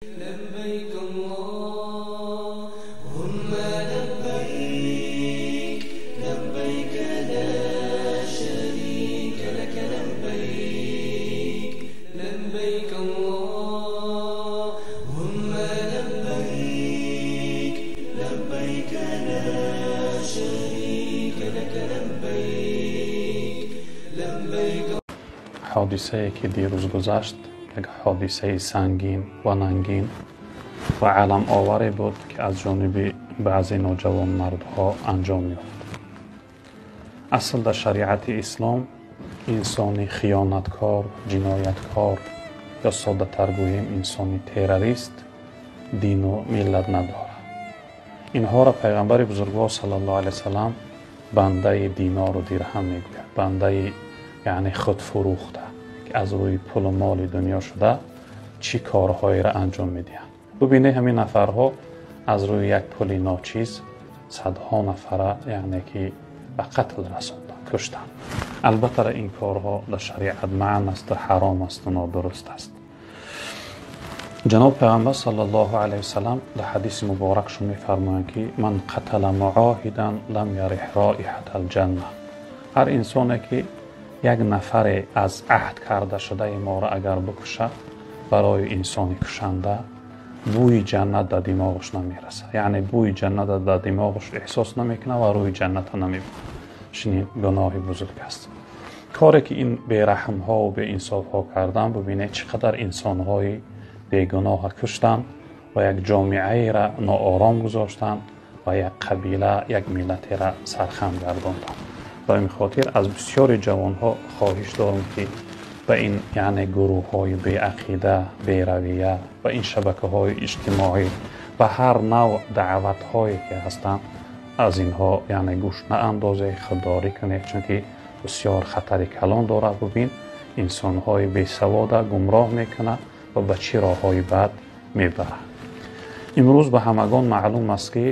لبيك اللهم لبيك، لبيك لا شريك لك لبيك، لبيك اللهم لبيك، لبيك لا شريك لك لبيك، لبيك. Ҳодисае ки дирӯз гузашт, як ҳодисаи сангин ва нангин ва аламоваре буд, ки аз ҷониби баъзе ноҷавонмардҳо анҷом ёфт. Асл дар шариати ислом инсони хиёнаткор, ҷинояткор ё соддатар гӯем, инсони террорист дину миллат надорад. Инҳоро пайғамбари бузургвор саллаллоҳу алайҳи васаллам бандаи динору дирҳам мегӯяд, бандаи яъне худфурӯхта, ки аз рӯи пулу моли дунё шуда чӣ корҳоеро анҷом медиҳанд. Бубинед, ҳамин нафарҳо аз рӯи як пули ночиз садҳо нафара яъне ки ба қатл расонданд, куштанд. Албатта, ин корҳо дар шариат манъ асту ҳаром асту нодуруст аст. Ҷаноб пайғамбар саллаллоҳу алайҳи васаллам дар ҳадиси муборакшон мефармоянд, ки ман қатала муоҳидан лам яриҳ роиҳата алҷанна. Ҳар инсоне ки як нафаре аз аҳд карда шудаи моро агар бикушад, барои инсони кушанда бӯи ҷаннат дар димоғаш намерасад, яъне бӯи ҷаннат дар димоғаш эҳсос намекунад ва рӯи ҷанната намебинад. Чунин гуноҳи бузург аст. Коре ки ин бераҳмҳову беинсофҳо карданд, бубинед, чӣ қадар инсонҳои бегуноҳа куштанд ва як ҷомеаеро ноором гузоштанд ва як қабила, як миллатеро сархам гардонданд. Ба ин хотир аз бисёри ҷавонҳо хоҳиш дорам, ки ба ин яъне гурӯҳҳои беақида, беравия, ба ин шабакаҳои иҷтимоӣ, ба ҳар навъ даъватҳое ки ҳастанд, аз инҳо яъне гӯш наандозед, худдорӣ кунед, чунки бисёр хатари калон дорад. Бубин, инсонҳои бесавода гумроҳ мекунад ва ба чӣ роҳҳои бад мебарад. Имрӯз ба ҳамагон маълум аст, ки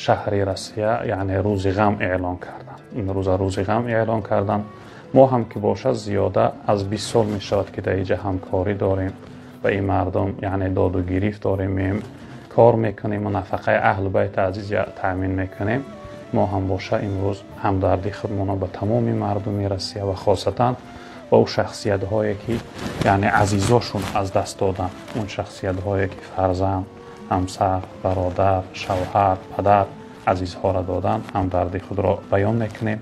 шаҳри Россия яъне рӯзи ғам эълон карданд. Имрӯза рӯзи ғам эълон карданд. Мо ҳам ки бошад, зиёда аз 20 сол мешавад, ки дар инҷа ҳамкорӣ дорем ба ин мардум, яъне доду гирифт дорем, меем, кор мекунем ва нафақаи аҳлу байти азиз таъмин мекунем. Мо ҳам боша имрӯз ҳамдардии худмонро ба тамоми мардуми Россия ва хосатан ба ӯ шахсиятҳое ки яъне азизошон аз даст доданд, он шахсиятҳое ки фарзанд, ҳамсар, бародар, шавҳар, падар, азизҳоро доданд, ҳамдардии худро баён мекунем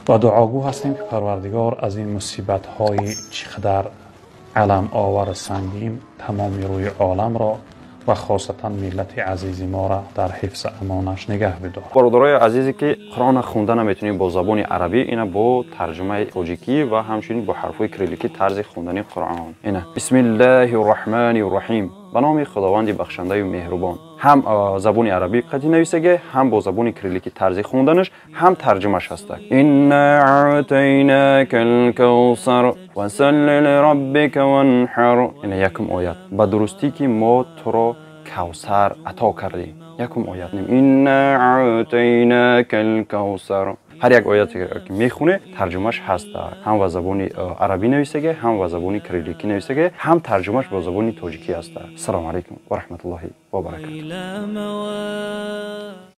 ва дуогӯ ҳастем, ки Парвардигор аз ин мусибатҳои чӣ қадар аламовару сангин тамоми рӯи оламро ва хосатан миллати азизи моро дар ҳифзи амонаш нигаҳ бидорад. Бародарои азизе ки Қуръонро хонда наметавонем бо забони арабӣ, ина бо тарҷумаи тоҷикӣ ва ҳамчунин бо ҳарфҳои кирилликӣ тарзи хондани Қуръон. Ина: Бисмиллаҳи рраҳмани рраҳим, ба номи Худованди бахшандаю меҳрубон. Ҳам забони арабӣ қатӣ нависаге, ҳам бо забони кирилликӣ тарзи хонданаш, ҳам тарҷумаш ҳаста. Инна аътайнака алкавсар фасалли лираббика ванҳар. Ина якум оят: ба дурустӣ ки мо туро Кавсар ато кардем. Якум оят: инна аътайнака алкавсар. Ҳар як ояте ки мехоне, тарҷумаш ҳаста. Ҳам ба забони арабӣ нависаге, ҳам ба забони кирилликӣ нависаге, ҳам тарҷумаш бо забони тоҷикӣ ҳаста. Ассалому алайкум ва раҳматуллоҳи ва баракату. إلى مواد